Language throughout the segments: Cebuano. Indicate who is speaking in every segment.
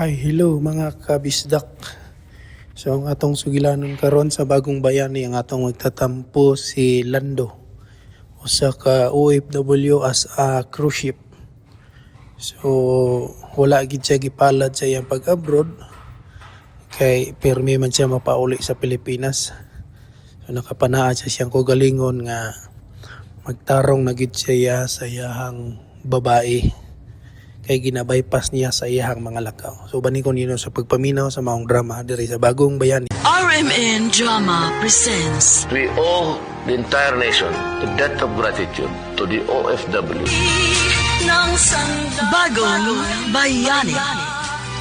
Speaker 1: Hi, hello mga kabisdak. So ang atong sugilanon karon sa Bagong Bayani, ang atong magtatampo si Lando, usa ka OFW as a cruise ship. So wala gid siya gipalad sa iyang pag-abroad kay pirmi man siya mapauli sa Pilipinas. So nakapanaa siya siyang kaugalingon nga magtarong na gid siya sa iyahang babae kay gina-bypass niya sa iyahang mga lakaw. So bani ko nino sa pagpaminaw sa maong drama diri sa Bagong Bayani.
Speaker 2: RMN Drama presents
Speaker 3: We owe the entire nation a debt of gratitude to the OFW.
Speaker 2: Bagong Bayani.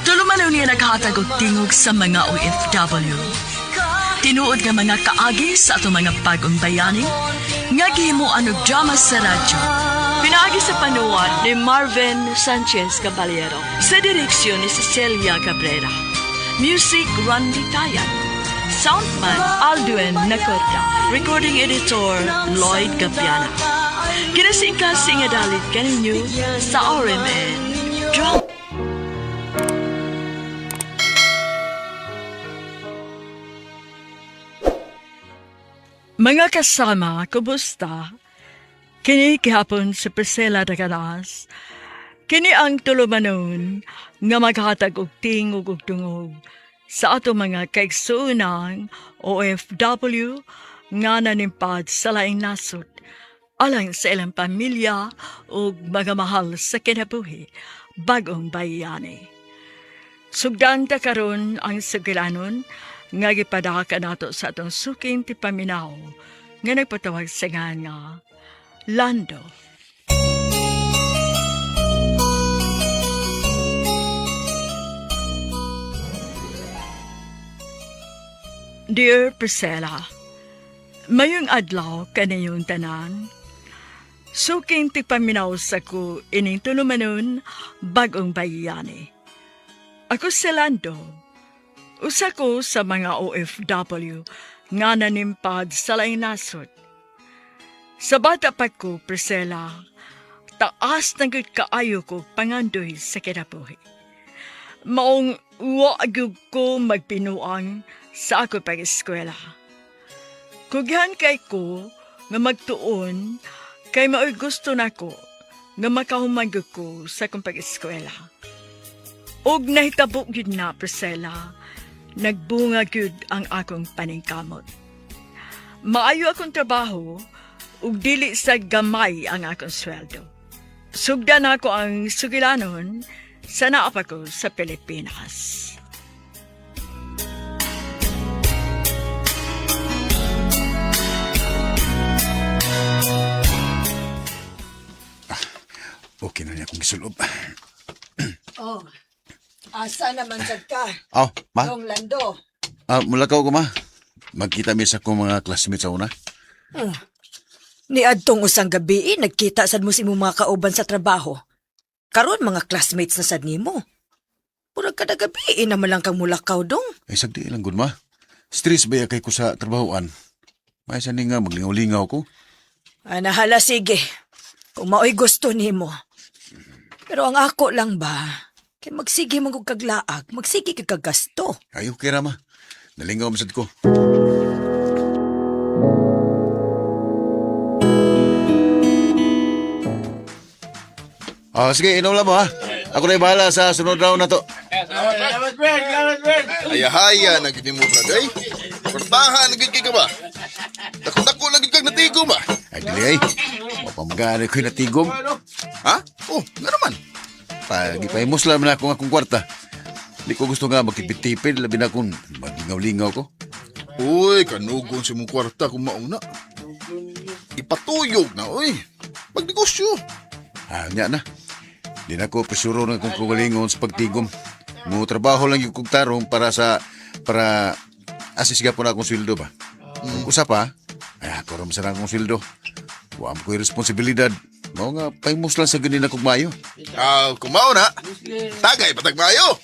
Speaker 2: Tulumanon niya naghatag og tingog sa mga OFW. Tinuod nga mga kaagi sa atong mga bagong bayani nga gihimuan og drama sa radyo. Pinaagi sa panuwat ni Marvin Sanchez Caballero, sa direksyon ni Cecilia Cabrera. Music, Randy Tayan. Soundman, Aldwin Nacorda. Recording editor, Lloyd Gabiana. Kinasing-kasing nga dalit kaninyo sa RMN Drama. Mga kasama, kumusta? Kini gihapon si Priscilla Daganas. Kini ang tulumanon nga maghatag og tingog og dungog sa ato mga kaigsuonang OFW nga nanimpad sa laing nasod alang sa ilang pamilya ug mga mahal sa kinabuhi, bagong bayani. Sugdan ta karon ang sugilanon nga gipadaka nato sa atong suking tipaminaw nga nagpatawag sa nga Lando. Dear Priscilla, mayong adlaw kaniyong tanan. Suking tigpaminaw sa ko ining tulumanon, Bagong Bayani. Ako si Lando. Usa ko sa mga OFW nga nanimpad sa laing nasod. Sa bata pa ko, Priscilla, taas na gud kaayo ko pangandoy sa kinabuhi. Maong wa gyud ko magbinuang sa ako pag-eskwela. Kugyan kay ko nga magtuon kay maoy gusto nako nga makahuman gyud ko sa akong pag-eskwela. Ug nahitabo gyud na, Priscilla, nagbunga gyud ang akong paningkamot. Maayo akong trabaho ug dili sa gamay ang akong sweldo. Sugdan ako ang sugilanon sa naa pa ko sa Pilipinas.
Speaker 4: Okay na niya akong gisulob.
Speaker 5: Oh, asa naman sad ka?
Speaker 4: Oh, ma?
Speaker 5: Dong Lando.
Speaker 4: Ah, mulakaw ko, ma. Magkita mi sa akong mga classmates sa una.
Speaker 5: Ni adtong usang gabi, eh, nagkita sad mo sa imong mga kauban sa trabaho. Karon mga classmates na sad nimo. Murag kada gabi eh, naman lang kang mulakaw, dong.
Speaker 4: Ay, sagdi lang gud, ma. Stress ba ya kay ko sa trabahoan? May sa nga maglingaw-lingaw ko.
Speaker 5: Ana hala, sige. Kung maoy gusto nimo. Pero ang ako lang ba, kay magsige man kog kaglaag, magsige kag kagasto.
Speaker 4: Ay, okay ra, ma. Nalingaw man sad ko. Ah, sige, inom lang mo ha. Ako na bahala sa sunod round na to.
Speaker 6: Ayahaya na gid mo, brad, ay. Kwartahan na gid kay ka ba? Dako-dako na gid kag natigo ba?
Speaker 4: Ay, dili ay. Mapamagana ko'y natigom.
Speaker 6: Ha? Oh, nga naman.
Speaker 4: Pagipahimos lang na akong akong kwarta. Di ko gusto nga magtipid-tipid, labi na kung maglingaw-lingaw ko.
Speaker 6: Uy, kanugon si mong kwarta kung mauna. Ipatuyog na, uy. Magnegosyo.
Speaker 4: Ah, nya na. Di na ko presuro ng akong kagalingon sa pagtigom. Mo trabaho lang yung kong tarong para asis po na akong sweldo ba. Kung usa pa, ay ako rin masarang akong sweldo. Wa mo ko'y responsibilidad. Mao nga, pahimos lang sa ganin akong mayo.
Speaker 6: Ah, kung mauna, tagay patag maayo.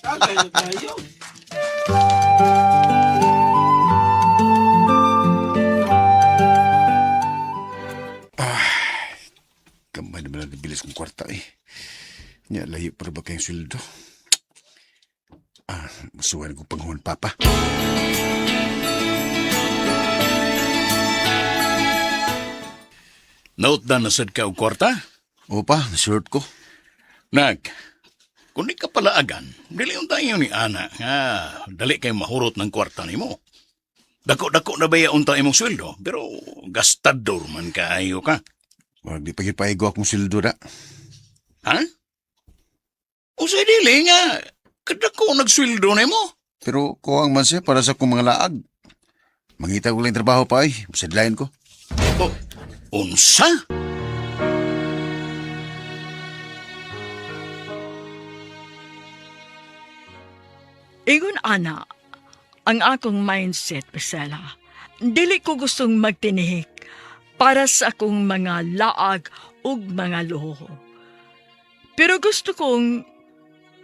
Speaker 4: Gamay naman ang bilis kong kwarta eh. Nya, layo para ba kayong sweldo? Musuhan kong panghon, Papa.
Speaker 7: Nautdan na sad ka og kwarta?
Speaker 4: Opa, na-short ko.
Speaker 7: Nak, kung di ka palaagan, dili unta inyo ni Ana nga dali kay mahurot ng kwarta nimo. Dako-dako na baya unta imong sweldo, pero gastador man kaayo ka.
Speaker 4: Murag di pagipaigo akong sildo na.
Speaker 7: Ha? Usay dili nga, kadako nagsweldo nimo.
Speaker 4: Pero kuwang man siya para sa akong mga laag. Mangita ko lang trabaho pa ay. Sideline ko.
Speaker 7: O, unsa?
Speaker 2: Ingon ana, ang akong mindset, Priscilla, dili ko gustong magtinihik para sa akong mga laag ug mga luho. Pero gusto kong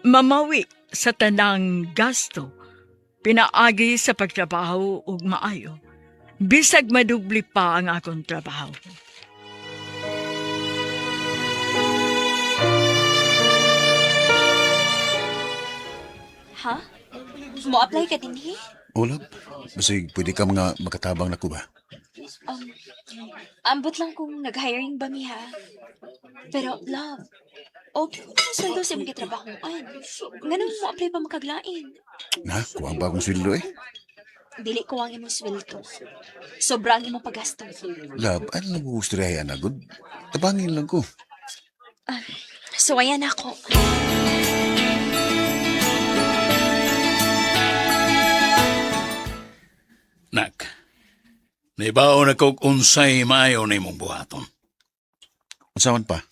Speaker 2: mamawi sa tanang gasto, pinaagi sa pagtrabaho ug maayo. Bisag madubli pa ang akong trabaho.
Speaker 8: Ha? Mo-apply ka din, he?
Speaker 4: Olab, basig pwede ka mga makatabang na ko ba?
Speaker 8: Um, ambot lang kung nag-hiring ba mi, ha? Pero, love, okay ko na sweldo sa imong gitrabahoan. Nganong mo-apply pa makaglain?
Speaker 4: Na, kuwang ba akong sweldo eh?
Speaker 8: Dili ko ang imong sweldo. Sobra ang imong paggasto.
Speaker 4: Love, ano lang gusto rin ay anagod? Tabangin lang ko.
Speaker 8: So, ayan ako.
Speaker 7: Nak, naibaw na kog unsay maayo na imong buhaton.
Speaker 4: Unsa man pa?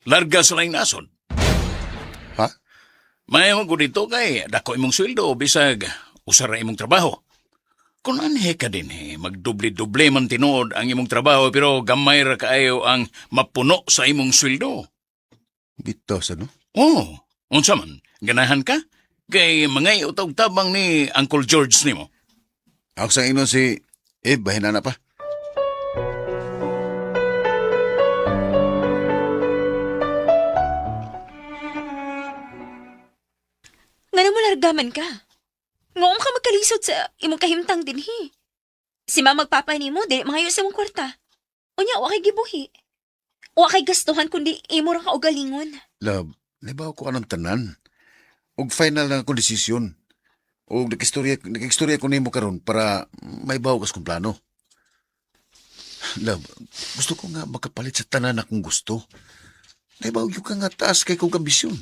Speaker 7: Larga sa laing nasod.
Speaker 4: Ha?
Speaker 7: Maayo ko dito kay dako imong sweldo bisag usa ra imong trabaho. Kung anhe ka din eh, magdubli-dubli man tinuod ang imong trabaho pero gamay ra kaayo ang mapuno sa imong sweldo.
Speaker 4: Bitaw sa no?
Speaker 7: Oh, unsa man, ganahan ka? Kay mangay utog tabang ni Uncle George nimo.
Speaker 4: Ako sa inon si eh, bahin na pa.
Speaker 8: Nganong mo largaman ka? Ngoom ka magkalisod sa imong kahimtang dinhi. Si mama magpapa nimo, dili mangayo sa imong kwarta. Unya, wa kay gibuhi. Wa kay gastuhan kundi imo ra ka ugalingon.
Speaker 4: Love, naibaw ko anong tanan. Og final na akong desisyon. Og nakistorya ko nimo karon para may baw kas kong plano. Love, gusto ko nga makapalit sa tanan akong gusto. Naibaw yun ka nga taas kay kong ambisyon.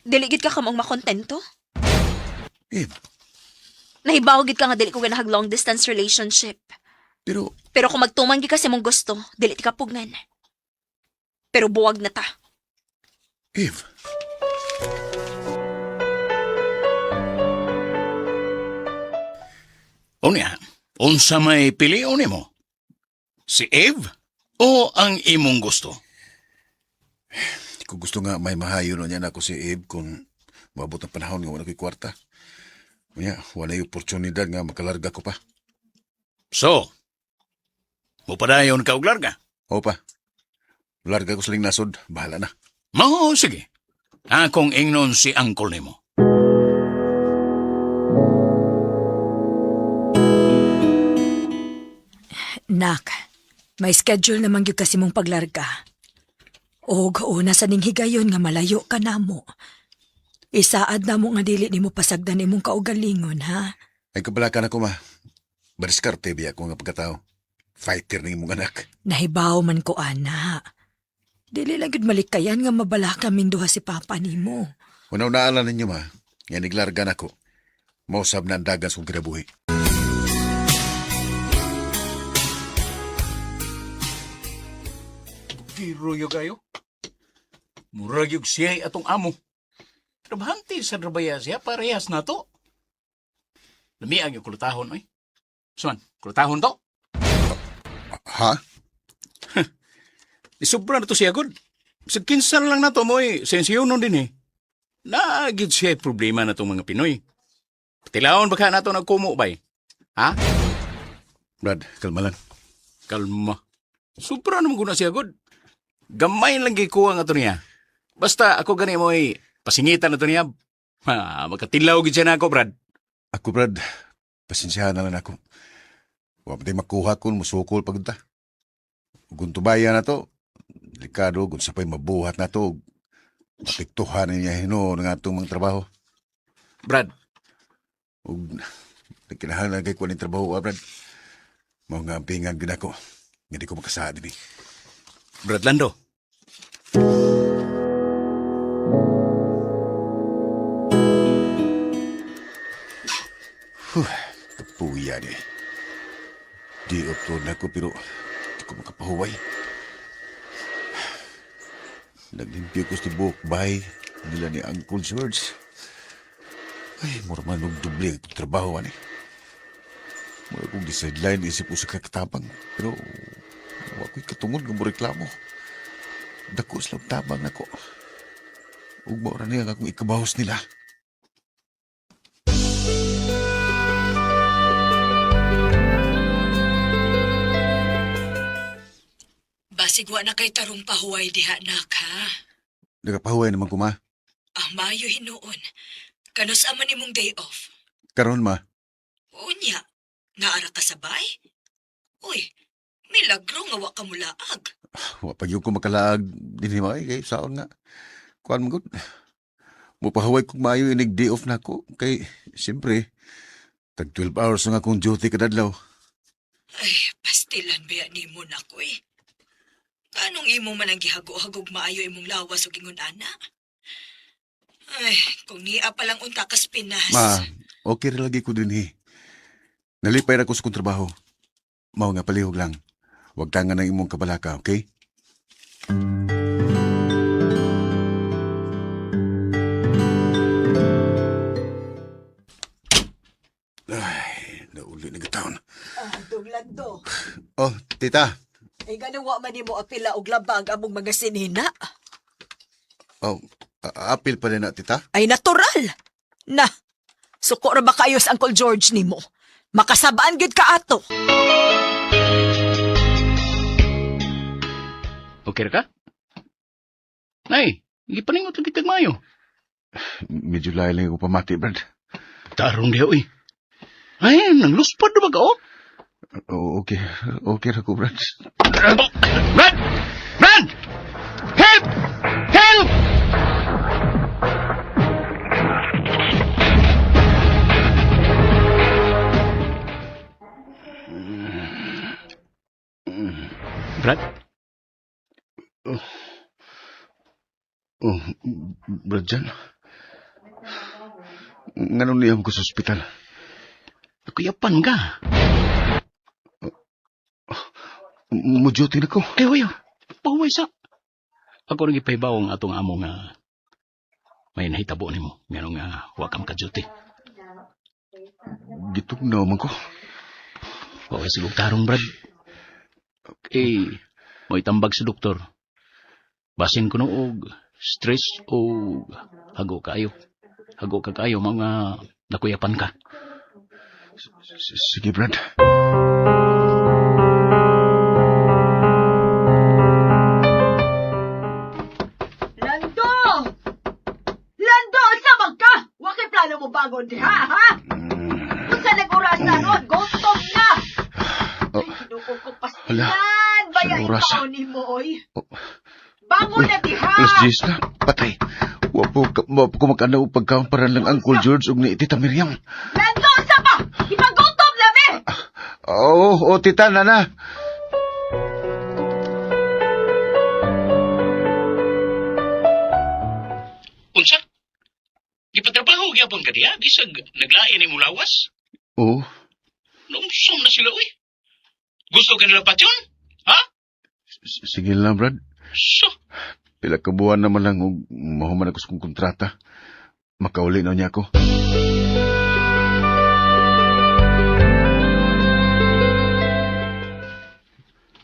Speaker 8: Dili gid ka kamong makontento?
Speaker 4: Eh,
Speaker 8: Nahibaw gid ka nga dili ko ganahag long distance relationship.
Speaker 4: pero
Speaker 8: Pero kung magtuman gid ka sa imong gusto, dili ti ka pugnan. Pero buwag na ta.
Speaker 4: Eve,
Speaker 7: Unya, unsa may pilion nimo? Si Eve o ang imong gusto?
Speaker 4: kung gusto nga may mahayo no niya na ako si Eve kung maabot ang panahon nga wala ko'y kwarta. Unya, wala yung oportunidad nga makalarga ko pa.
Speaker 7: So, mupadayon ka og larga.
Speaker 4: Opa, larga ko sa nasod, bahala na.
Speaker 7: Mao, sige. Akong ingnon si uncle nimo.
Speaker 5: Nak, may schedule naman gyud kasi mong paglarga. Og una sa ning higayon nga malayo ka namo. Isaad namo nga dili nimo pasagdan imong kaugalingon, ha?
Speaker 4: Ay kabalakan ako ma. Bariskarte biya ko nga pagkatao. Fighter ng imong anak.
Speaker 5: Nahibaw man ko, ana. Dili lang gyud malikayan nga mabalaka kaming duha si papa nimo.
Speaker 4: Una-unaan ninyo ma, nga niglarga na ko. Mausab na ang dagan sa kong kinabuhi.
Speaker 7: Giroyo kayo. Murag yung siya atong amo. Trabahante sa trabaya siya, parehas na to. Lamiag yung kulutahon, oy. Suman, kulutahon to.
Speaker 4: Ha?
Speaker 7: Isubra na to siya, god. Sa kinsan lang na to mo, eh. Sensiyonon din, eh. Naagid siya problema na itong mga Pinoy. Patilaon baka na to nagkumo, bay. Ha?
Speaker 4: Brad, kalma lang.
Speaker 7: Kalma. Sobra naman ko na siya, god. Gamay lang gikuha nga to niya. Basta ako gani mo, eh, pasingitan na to niya. Ha, makatilaw gid siya nako, Brad.
Speaker 4: Ako, Brad, pasensyahan na lang ako. Wa pa tayo makuha kung musukol pag ta. Kung tubayan na to, delikado, kung sapay mabuhat na to, mapiktuhan niya hinuon ng atong mga trabaho.
Speaker 7: Brad,
Speaker 4: Ug nagkinahanglan kay kuha ning trabaho, ah, Brad. Mao nga ang pingan gyud ako. Nga di ko makasaad dinhi.
Speaker 7: Brad Lando.
Speaker 4: Kapuya ni. Di upload na ko pero di ko makapahuway. Naglimpyo ko sa tibuok bahay nila ni Uncle George. Ay, mura man og doble ang trabaho ani. Mura kong di-sideline isip ko sa kakatabang. Pero wa ko'y katungod nga mo reklamo. Dako silang tabang nako. Ug mao ra niya ang akong ikabahos nila.
Speaker 5: Basig wa na kay tarong pahuway diha nak ha.
Speaker 4: Nagapahuway naman ko, ma.
Speaker 5: Ah, maayo hinuon. Kanus man imong day off?
Speaker 4: Karon ma,
Speaker 5: Unya, naara ka sabay? Uy, milagro nga wa ka mulaag.
Speaker 4: Wa pa gyud ko makalaag dinhi ma kay saon nga. Kuan man gud. Mupahuway kog maayo inig day off nako kay siyempre tag 12 hours nga akong duty kadadlaw.
Speaker 5: Ay, pastilan ba nimo nako eh. Anong imo man ang gihago-hagog maayo imong lawas ug ingon ana? Ay, kung niya palang unta kas Pinas.
Speaker 4: Ma, okay ra lagi ko dinhi. Nalipay ra ko sa kong trabaho. Mao nga palihog lang. Wag tangan ang imong kabalaka, okay? Ay, nauli na gataon.
Speaker 5: Duglando.
Speaker 4: Oh, tita.
Speaker 5: Ay, ganawa man nimo apila og laba ang among mga sinina.
Speaker 4: Oh, apil pa rin na, tita.
Speaker 5: Ay, natural. Na, suko ra ba kayo sa Uncle George nimo? Makasabaan gyud ka ato.
Speaker 7: Okay ra ka? Nay, gipaningot lang kitag maayo.
Speaker 4: Medyo layo lang ako pamati, Brad.
Speaker 7: Tarong diha, uy. Ay, nang luspad na ba ka, oh?
Speaker 4: Oh, okay. Okay ra ko, Brad.
Speaker 7: Oh, Brad! Brad! Help! Help! Brad?
Speaker 4: Oh, Brad Jan. Nganong niyam ko sa ospital?
Speaker 7: Kuyapan ka.
Speaker 4: Mo-duty na ko.
Speaker 7: Ay, wayo. Pahuway sa. Ako rin ipahibaw ang atong amo nga may nahitabo nimo ngano nga wa ka maka-duty.
Speaker 4: Gitugnaw man ko.
Speaker 7: Wa kay sigog tarong, Brad. Eh, mo'y tambag sa doktor. Basin ko og stress o hago kaayo. Hago ka kaayo mga nakuyapan ka.
Speaker 4: Sige, Brad.
Speaker 5: Lando! Lando, unsa man ka? Wa kay plano mo bangon diha, ha? Unsa nag oras na ron? Gutom na.
Speaker 4: Oh,
Speaker 5: Ay, tinuo ko
Speaker 4: Hala,
Speaker 5: pastilan. Baya
Speaker 4: sa oras.
Speaker 5: ikaw nimo oy.
Speaker 4: Oh.
Speaker 5: Bangon na diha.
Speaker 4: Alas 10 na. Patay. Wa po ko magkanaw pagkaon para lang Uncle George ug ni Tita Miriam.
Speaker 5: Lando, unsa ba? Ipagutom na be.
Speaker 4: Oo, oh, tita, nana.
Speaker 7: Unsa? Gipatrabaho gyapon ka diha bisag naglain imo lawas?
Speaker 4: Oo.
Speaker 7: Lumsom na sila uy. Gusto ka nila patyon? Ha?
Speaker 4: Sige lang, Brad.
Speaker 7: So,
Speaker 4: Pila ka buwan naman lang og mahuman ako sa kong kontrata. Makauli na niya ako.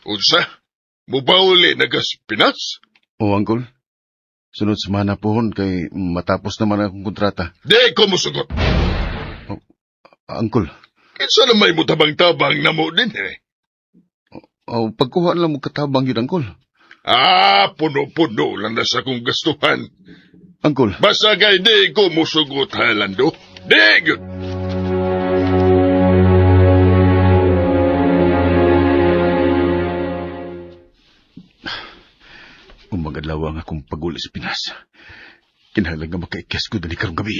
Speaker 6: Unsa? Mubauli na gas Pinas?
Speaker 4: Oo, Uncle. Sunod semana pohon kay matapos naman akong kontrata.
Speaker 6: Di ko musugot.
Speaker 4: Uncle,
Speaker 6: Kinsa na may mutabang-tabang na mo din eh.
Speaker 4: oh, pagkuha lang mo katabang yun, Uncle.
Speaker 6: Ah, puno-puno lang na sa akong gastuhan.
Speaker 4: Uncle,
Speaker 6: Basta kay di ko musugot ha, Lando. Di gyud.
Speaker 4: Umagadlaw ang akong paguli sa Pinas. Kinahanglan nga makaikes ko dali karong gabi.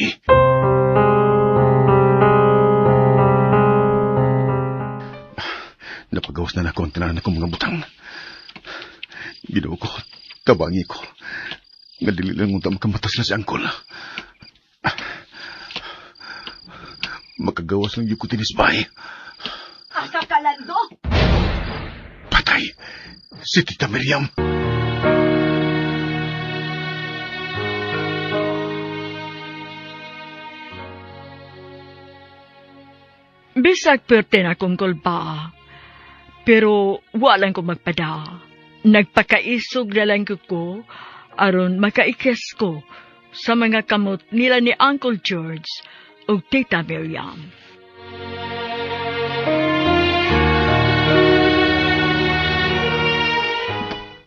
Speaker 4: Napagawas na nako ang tanan akong mga butang. Ginoo ko, tabangi ko. Nga dili lang unta makamatas na si Angkol. Makagawas lang yung ko tinis bahay.
Speaker 5: Asa ka, Lando?
Speaker 4: Patay! Si Tita Miriam!
Speaker 2: Bisag perte na kong kulba. Pero walang ko magpada. Nagpakaisog na lang ko aron makaikes ko sa mga kamot nila ni Uncle George ug Tita Miriam.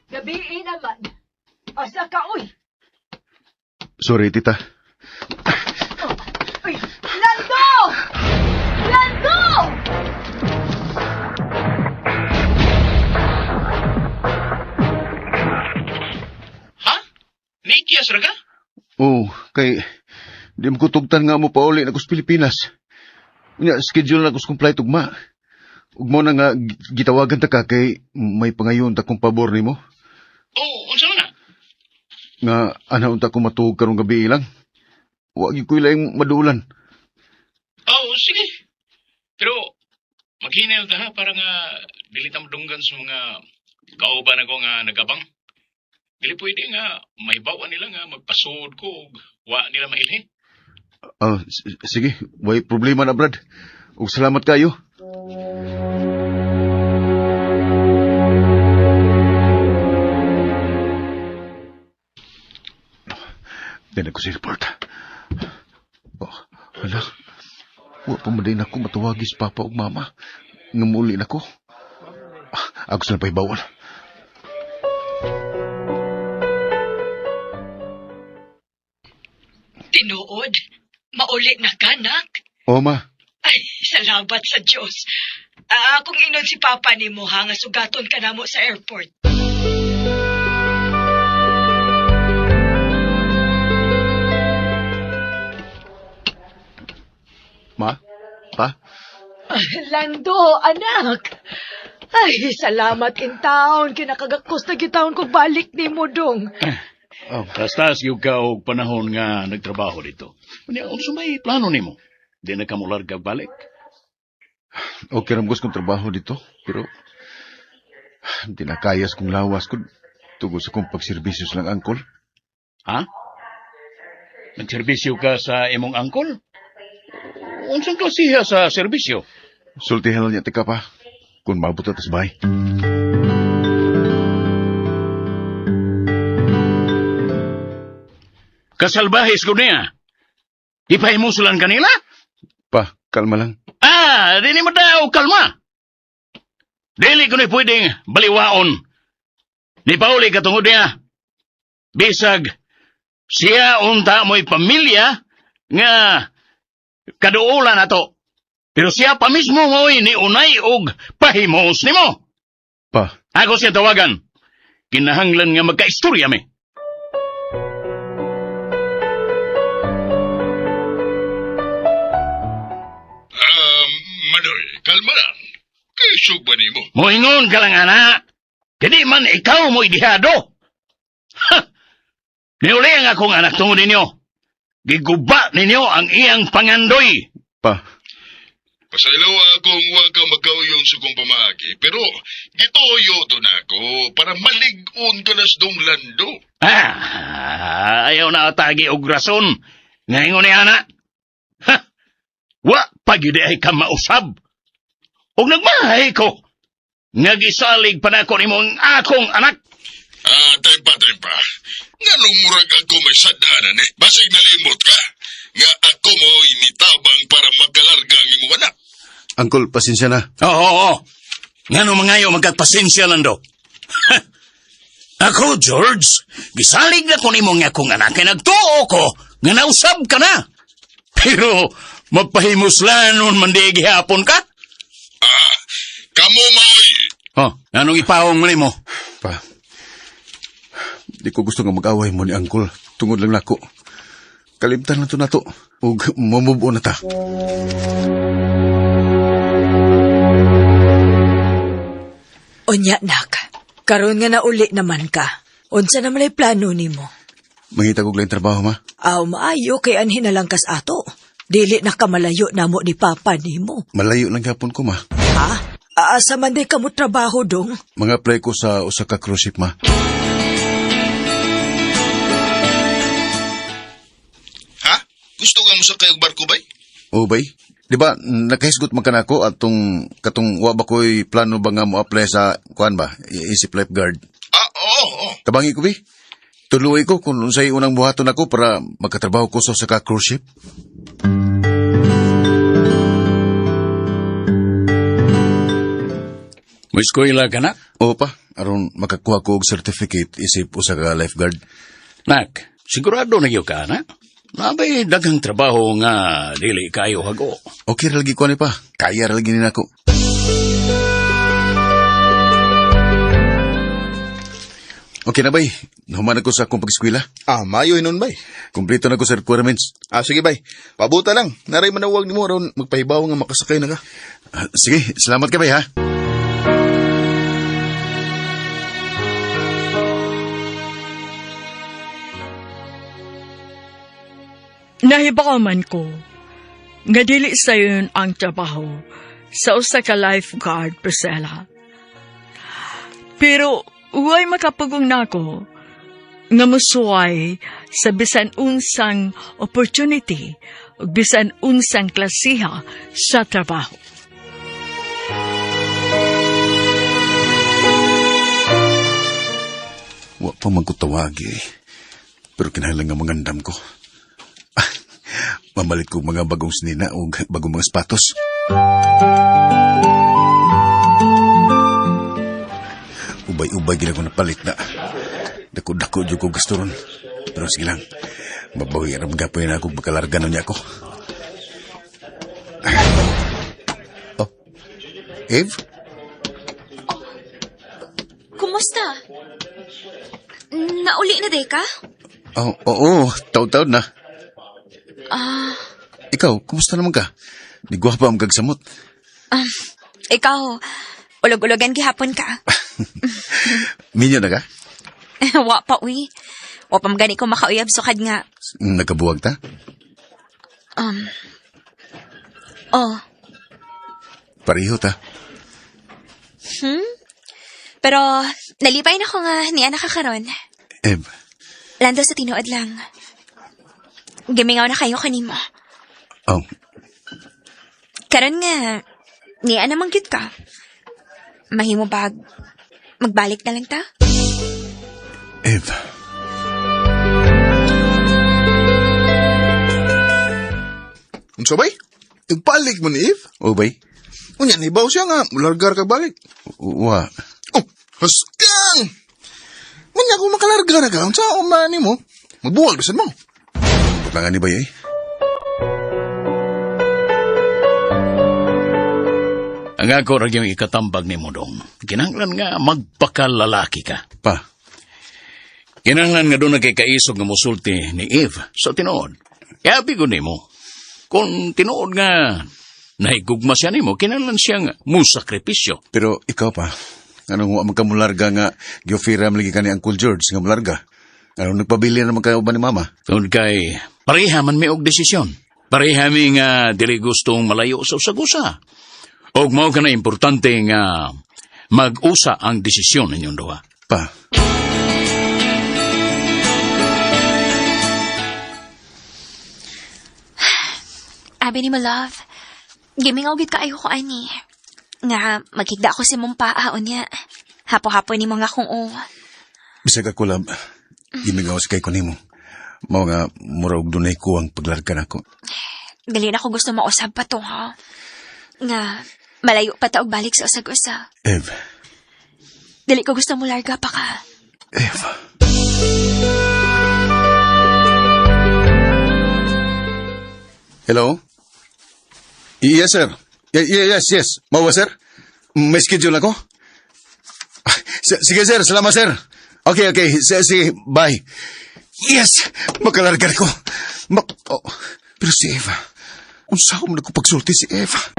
Speaker 5: Gabi naman. Asa ka, uy?
Speaker 4: Sorry, Tita.
Speaker 5: Uy, Lando! Lando!
Speaker 7: Ha? Nikias ra ka?
Speaker 4: Oh, kay di mo kutugtan nga mo pauli na ko sa Pilipinas. Unya, schedule na ko sa flight ugma. Ug mo na nga gitawagan ta ka kay may pangayon ta kong pabor nimo.
Speaker 7: Oh, unsa man na?
Speaker 4: Nga ana unta ko matuog karong gabi lang. Wa gyud ko ilaing madulan.
Speaker 7: Oh, sige. Pero maghinay ta ha para nga dili ta madunggan sa mga kauban ako nga nagabang. Dili pwede nga mahibaw nila nga magpasuod ko ug wa nila mailhin.
Speaker 4: Ah, sige, way problema na Brad. Ug salamat kayo. Dili ko sa airport. Oh, hala. Wa pa man din ako matawagis papa ug mama. Nga muli na ko. Ah, ako sa pahibawan.
Speaker 5: Tinuod, mauli na ka, nak.
Speaker 4: Oh, ma.
Speaker 5: Ay, salamat sa Diyos. Ah, akong ingnon si Papa ni mo ha, nga sugaton ka namo sa airport.
Speaker 4: Ma? Pa?
Speaker 5: Lando, anak! Ay, salamat in town. Kinakagakos na gitawon ko balik ni mo dong.
Speaker 4: Oh,
Speaker 7: Tastas gyud ka og panahon nga nagtrabaho dito. Unya unsa may plano nimo? Di na ka molarga balik.
Speaker 4: Okay ram kong trabaho dito, pero di na kayas kong lawas ko tugod sa kong pagserbisyo sa lang angkol.
Speaker 7: Ha? Nagserbisyo ka sa imong angkol? Unsang klasiha sa serbisyo?
Speaker 4: Sultihan lang niya tika pa kung maabot na tas bahay.
Speaker 7: Kasalbahis ko niya. Ipahimusulan kanila?
Speaker 4: Pa, kalma lang.
Speaker 7: Ah, di ni mo daw kalma. Dili ko ni pwedeng baliwaon. Ni Pauli katungod niya. Bisag, siya unta mo'y pamilya nga kaduolan ato. Pero siya pa mismo mo'y ni unay og pahimos nimo.
Speaker 4: Pa,
Speaker 7: Ako siya tawagan. Kinahanglan nga magkaistorya mi.
Speaker 6: Manoy, kalma lang. Kaisog ba nimo?
Speaker 7: Moingon ka lang, ana. Kadi man ikaw mo'y dihado. Ha! Niuli ang akong anak tungod ninyo. Giguba ninyo ang iyang pangandoy.
Speaker 4: pa,
Speaker 6: Pasaylo akong huwag ka magkauyon sa kong pamaagi, pero gituyo to na ako para malig-on ka nas dong lando.
Speaker 7: Ah, ayaw na atagi og rason. Ngayon ni ana. Ha! Wa pagidi ay ka mausab. Og nagmahay ko. Nagisalig pa na ako nimo ang akong anak.
Speaker 6: Ah, tempa, tempa. Nganong murag ako may sadanan eh. Basig nalimot ka. Nga ako mo initabang para makalarga ang imong anak.
Speaker 4: angkol, pasensya na.
Speaker 7: Oo, oo, oo. Ngano mangayo magkagpasensya lang do. Ako, George, gisalig na ko nimo nga akong anak kay nagtuo ko nga nausab ka na. Pero mapahimuslanon man di gihapon ka.
Speaker 6: Kamo maoy
Speaker 7: Oh, anong ipawong mo nimo?
Speaker 4: Pa, di ko gusto nga mag-away mo ni Uncle. Tungod lang nako. Kalimtan lang to nato. Ug mamove on na ta.
Speaker 5: Unya, nak. Karon nga nauli naman ka. Unsa na malay plano nimo?
Speaker 4: Mangita kog laing trabaho, ma.
Speaker 5: Aw, maayo kay anhin na lang kas ato. Dili na kamalayo namo ni Papa nimo.
Speaker 4: Malayo lang gapon ko, ma.
Speaker 5: Ha? Aasa man di ka mo trabaho dong?
Speaker 4: Mga apply ko sa usa ka cruise ship, ma.
Speaker 6: Ha? Gusto ka mo sa kayog barko bay?
Speaker 4: O bay? Di ba nakahisgot man kanako atong katong wa ba ko'y plano ba nga mo apply sa kuan ba? Isip lifeguard.
Speaker 6: Ah, oo, oo.
Speaker 4: Tabangi ko bi. Tuluy ko kung unsay unang buhaton ako para makatrabaho ko sa usa ka cruise ship.
Speaker 7: Mo-eskwela ka na?
Speaker 4: Oo pa, aron makakuha ko og certificate isip usa ka lifeguard.
Speaker 7: Nak, sigurado na gyud ka na. Nabay daghang trabaho nga dili kayo hago.
Speaker 4: Okay ra lagi ko ani pa. Kaya ra lagi ni nako. Okay na bay. Nahuman ako sa akong pag-eskwela.
Speaker 9: Ah, mayo hinon bay.
Speaker 4: Kumpleto na ko sa requirements.
Speaker 9: Ah, sige bay. Pabuta lang. Naray manawag nimo aron magpahibaw nga makasakay na ka.
Speaker 4: Ah, sige, salamat ka bay ha.
Speaker 2: Nahibaw man ko nga dili sayon ang trabaho sa usa ka lifeguard, Priscilla. Pero uway makapugong nako nga musuway sa bisan unsang opportunity ug bisan unsang klasiha sa trabaho.
Speaker 4: Wa pa man ko tawagi eh. Pero kinahanglan nga mangandam ko. Ah, mamalit ko mga bagong sinina o bagong mga sapatos. Ubay-ubay gina ko napalit na. Dako-dako jud ko gusto ron. Pero sige lang. Mabawi ra man gapoy na ako pagkalarga na niya ako. Oh. Eve?
Speaker 8: Kumusta? Nauli na day ka?
Speaker 4: Oh, oo, taon-taon na.
Speaker 8: Ah,
Speaker 4: Ikaw, kumusta naman ka? Ni gwapa ang kagsamot.
Speaker 8: ikaw, ulog-ulogan gihapon ka.
Speaker 4: Minyo na ka?
Speaker 8: Wa pa, uy. Wa pa magani ko makauyab sukad nga.
Speaker 4: Nagkabuwag ta?
Speaker 8: Oh,
Speaker 4: Pareho ta.
Speaker 8: pero nalipay na ko nga niya nakakaron.
Speaker 4: Eb,
Speaker 8: Lando sa tinuod lang. Gimingaw na kayo kanimo.
Speaker 4: oh,
Speaker 8: Karon nga, niya namang gyud ka. Mahimo bag, magbalik na lang ta?
Speaker 4: Eb.
Speaker 9: Unsa bay? Nagpalit mo ni Eve?
Speaker 4: Oh, bay?
Speaker 9: Unya nibaw siya nga mulargar ka balik.
Speaker 4: Wa.
Speaker 9: Oh, husgang! Unya kung makalarga na ka, unsa man nimo? Magbuwag bisan mo.
Speaker 4: Butangan ni bay eh.
Speaker 7: Ang ako ra gyud ikatambag nimo dong. Kinahanglan nga magpakalalaki ka.
Speaker 4: Pa,
Speaker 7: Kinahanglan nga doon na kay kaisog nga musulti ni Eve sa tinuod. Kaya ko nimo. Kung tinuod nga nahigugma siya nimo, kinahanglan siya nga musakripisyo.
Speaker 4: pero ikaw pa. Anong wa man ka mularga nga giofira man lagi ka ni Uncle George nga mularga? Anong nagpabili naman kayo ba ni Mama?
Speaker 7: Tungod kay pareha man mi og desisyon. Pareha mi nga dili gustong malayo sa usag-usa. Og mao ka na importante nga mag-usa ang desisyon ninyong duha.
Speaker 4: Pa,
Speaker 8: Abi ni mo, love. Gimingaw gid kaayo ko ani. Nga, maghigda ako sa mong paa, unya. Hapo-hapo ni mga kung o.
Speaker 4: bisag ako lab, gimingaw sa kay ko nimo. Mao nga mura og dunay ko ang paglarga nako.
Speaker 8: Dili na ko gusto mausab pa to, ha? Nga, malayo pa ta og balik sa usag-usa.
Speaker 4: Eb,
Speaker 8: Dili ko gusto mo larga pa ka.
Speaker 4: Eva. Hello? Yes, sir. Yes. Mawa, sir? May schedule ako? Sige, sir. Salamat, sir. Okay. Sige, bye. Yes! Makalargar ko. Oh, pero si Eva, unsa ko man ako pagsulti si Eva?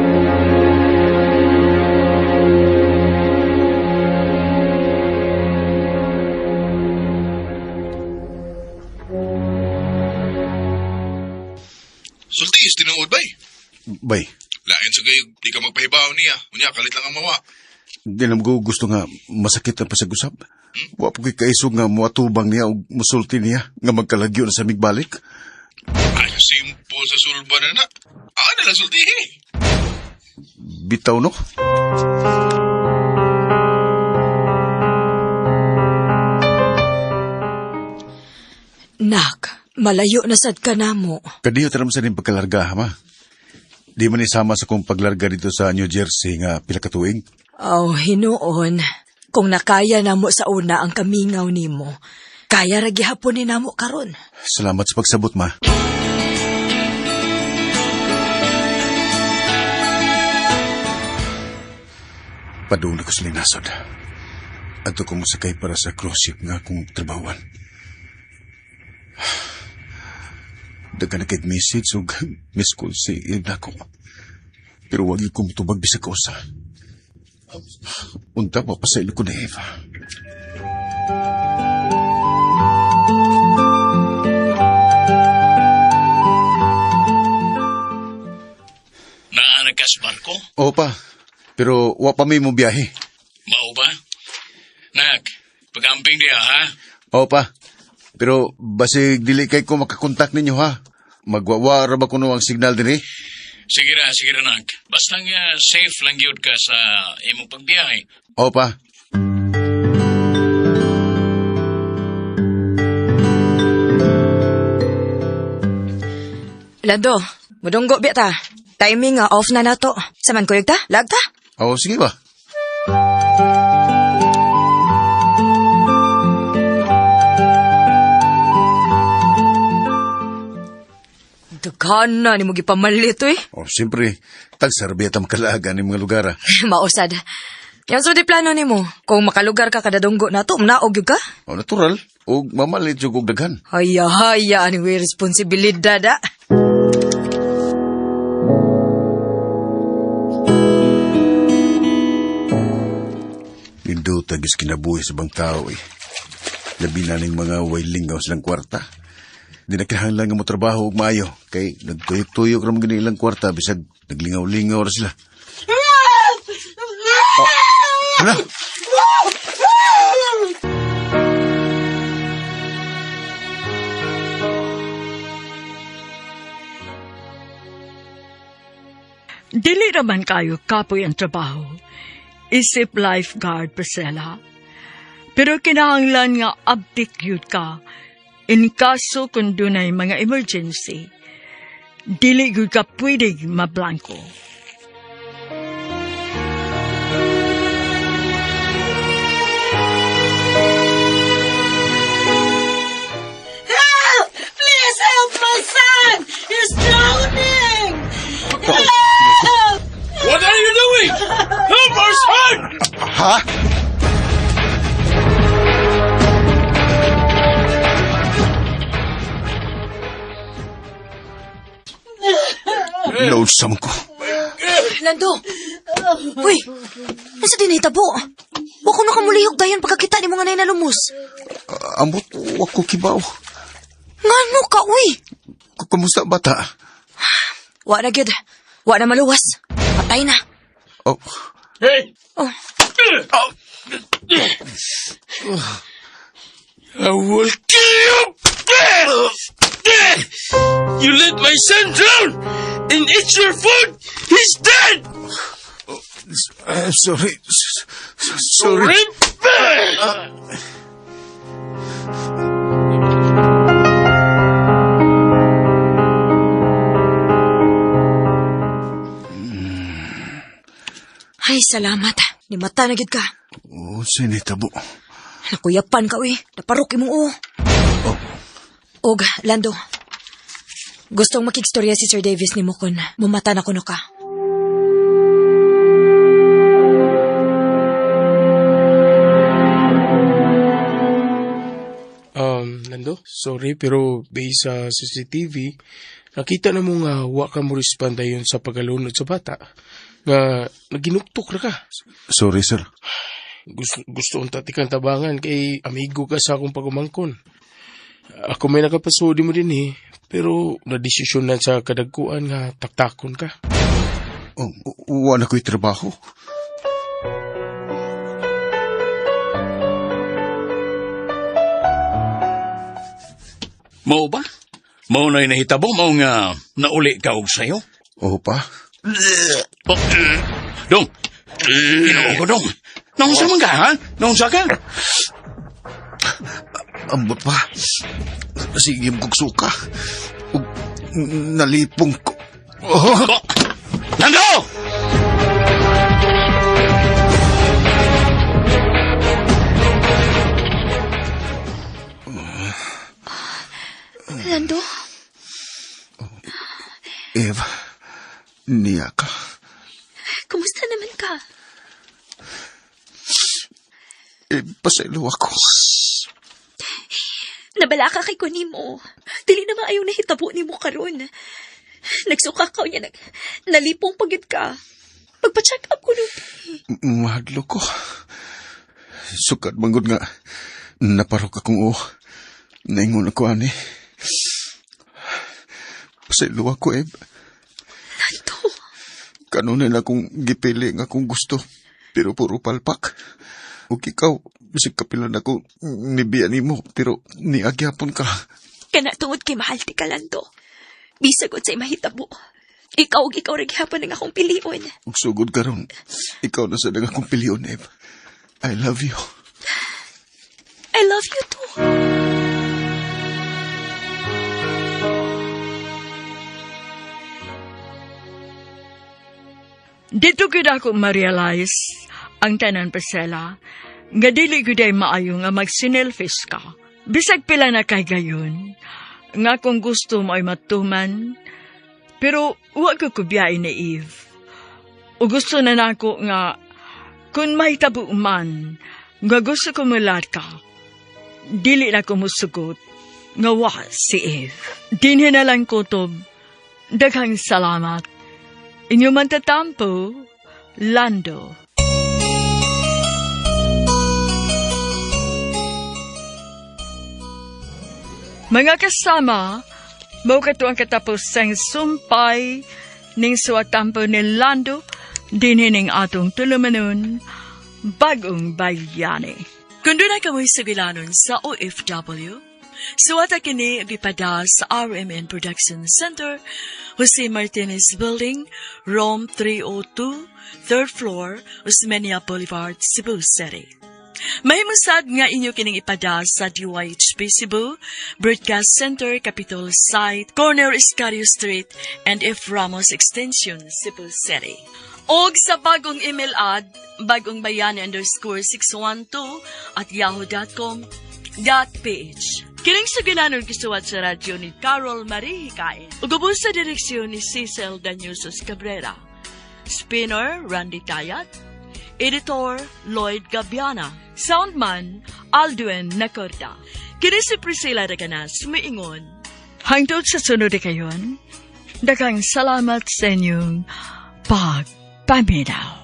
Speaker 6: Sulti is tinuod bay.
Speaker 4: Bay,
Speaker 6: Lain sa kayo, di ka magpahibaw niya. Unya, kalit lang ang mawa.
Speaker 4: di na mo gusto nga masakit ang pasag-usab. Wa po kay kaisog nga muatubang niya o musulti niya nga magkalagyo na sa migbalik.
Speaker 6: Ay, simple sa sulba na na. Ah, na lang sultihi.
Speaker 4: Bitaw no?
Speaker 5: Nak, malayo na sad ka namo.
Speaker 4: Kadiyo taram sa rin pagkalarga, ma. Di man isama sa kong paglarga dito sa New Jersey nga pila ka tuig.
Speaker 5: Oh, hinuon. Kung nakaya namo sa una ang kamingaw nimo, kaya ra gihapon ni namo karon.
Speaker 4: Salamat sa pagsabot, ma. Padung na ko sa linasod. Adto ko mosakay para sa cruise ship nga akong trabawan. Daghan na kay message ug miss call si Eve ko. Pero wag yung kumutubag bisag kausa. Unta, mapasaylo ko na Eva.
Speaker 7: Naa ka sa barko?
Speaker 4: Oo pa, pero wa pa may mo biyahe.
Speaker 7: Mao ba? Nak, pag-amping diha ha?
Speaker 4: Oo pa. Pero basig dili kay ko makakontak ninyo ha. Magwawa ra ba kuno ang signal dinhi?
Speaker 7: Sige ra nak. Basta nga safe lang gyud ka sa imong pagbiyahe.
Speaker 4: Oo pa.
Speaker 5: Lando, mudunggo biya ta. Timing nga off na nato. Saman kuyog ta? Lag ta?
Speaker 4: Oo, sige ba?
Speaker 5: Daghan na nimo gipamalit oy.
Speaker 4: Oh, siyempre, tag-sarbiya ta makalaga ni mga lugar. ah.
Speaker 5: Mausad. Yan so di plano nimo. Kung makalugar ka kada dunggo nato, manaog gyud ka.
Speaker 4: Oh, natural. Og mamalit jud og daghan.
Speaker 5: Haya haya ani way responsibilidad ah.
Speaker 4: Nindot ang kinabuhi sa bang tao eh. Labi na ning mga way lingaw silang kwarta. Di na kinahanglan nga mo trabaho og maayo. Kay nagtuyok-tuyok ra man gani ilang kwarta bisag naglingaw-lingaw ra sila. Oh, hala?
Speaker 2: Dili raman kayo kapoy ang trabaho. Isip lifeguard, Priscilla. Pero kinahanglan nga abtik yun ka in kaso kung dunay mga emergency. Dili gyud ka pwede mablangko.
Speaker 5: Please help my son! He's drowning!
Speaker 7: What are you doing? Help our son!
Speaker 4: Ha? Loadsam ko.
Speaker 5: Lando! Uy! Nasa dinitabo? Wa ko nakamulihok dayon pagkakita ni mga nay nalumus.
Speaker 4: Ambot, wa ko kibaw.
Speaker 5: Ngano ka, uy?
Speaker 4: Kumusta bata?
Speaker 5: Wa na gyud. Wa na maluwas. Patay na.
Speaker 4: Oh,
Speaker 7: Hey!
Speaker 5: Oh.
Speaker 7: I will kill you! You let my son drown! And it's your fault! He's dead!
Speaker 4: Sorry. Sorry.
Speaker 5: Ay, salamat. Nimata na gyud ka.
Speaker 4: Oh, sinitabo.
Speaker 5: Nakuyapan ka, uy. Naparok imong uo.
Speaker 4: Oh.
Speaker 5: Og, Lando. Gustong makigstorya si Sir Davis nimo kun mumata na kuno ka.
Speaker 1: Nando, sorry pero based sa CCTV, nakita na mo nga wa ka mo respond dayon sa pagalunod sa bata. Nga naginuktok ra ka.
Speaker 4: Sorry, sir.
Speaker 1: Gusto, gusto unta ti kang tabangan kay amigo ka sa akong pagumangkon. Ako may nakapasudi mo din eh, pero nadesisyon na sa kadagkuan nga taktakon ka.
Speaker 4: Oh, wa na ko'y trabaho.
Speaker 7: Mao ba? Mao na'y nahitabo, mao nga nauli ka og sayo.
Speaker 4: Oo pa.
Speaker 7: Oh, dong, Ginoo ko, dong. Naunsa man ka, ha? Naunsa ka?
Speaker 4: Ambot pa. Sige kog suka. Ug nalipong ko. Oh,
Speaker 7: Oh, Nando!
Speaker 8: Lando,
Speaker 4: Eva, niya ka.
Speaker 8: kumusta naman ka?
Speaker 4: Eh, pasaylo ako.
Speaker 8: Nabala ka kay kunimo. Dili na maayo nahitabo nimo karon. Nagsuka ka niya, nalipong pagid ka. Pagpa-check up ko nupi.
Speaker 4: Mahadlo ko. Sukat manggod nga. Naparok akong o. Naingon ako, ani. Pasaylo ako, Eb.
Speaker 8: Lando,
Speaker 4: Kanunay na akong gipili nga akong gusto. Pero puro palpak. Ug ikaw, bisag kapila na ako nibiya nimo, pero niagyapon ka.
Speaker 8: kana tungod kay mahal ti ka, Lando. Bisag unsay mahitabo. Ikaw ug ikaw ra gihapon ang akong pilion.
Speaker 4: Ug sugod karon, ikaw na sa akong pilion, Eb. I love you.
Speaker 8: I love you too.
Speaker 2: Dito gyud ako ma-realize ang tanan Priscilla, nga dili gyud ay maayo nga magsinelfish ka. Bisag pila na kay gayon, nga kung gusto mo ay matuman, pero wa ko kubiyain ni Eve. O gusto na nako nga kung mahitabo man, nga gusto ko mulat ka, dili na ko musugot, nga wa si Eve. Dinhi na lang kutob, daghang salamat. Inyo man tatampo, Lando. Mga kasama, mao kato ang katapusang sumpay ning suwatampo ni Lando dinhi ning atong tulumanon, Bagong Bayani. Kung doon ay kamoy sugilanon sa OFW, suwata kini gipada sa RMN Production Center, Jose Martinez Building, Room 302, 3rd floor, Osmeña Boulevard, Cebu City. Mahimusad nga inyo kining ipada sa DYHP Cebu, Broadcast Center, Capitol Site, Corner Escario Street, and F. Ramos Extension, Cebu City. Og sa bagong email ad, bagongbayani_612@yahoo.com.ph. Kining sugilanon gisuwat sa radyo ni Carol Marie Hikain. Ug ubos sa direksyon ni Cecil Danyusos Cabrera. Spinner, Randy Tayat. Editor, Lloyd Gabiana. Soundman, Aldwin Nacorda. Kini si Priscilla Reganas, miingon. Hangtod sa sunod kayon, daghang salamat sa inyong pagpaminaw.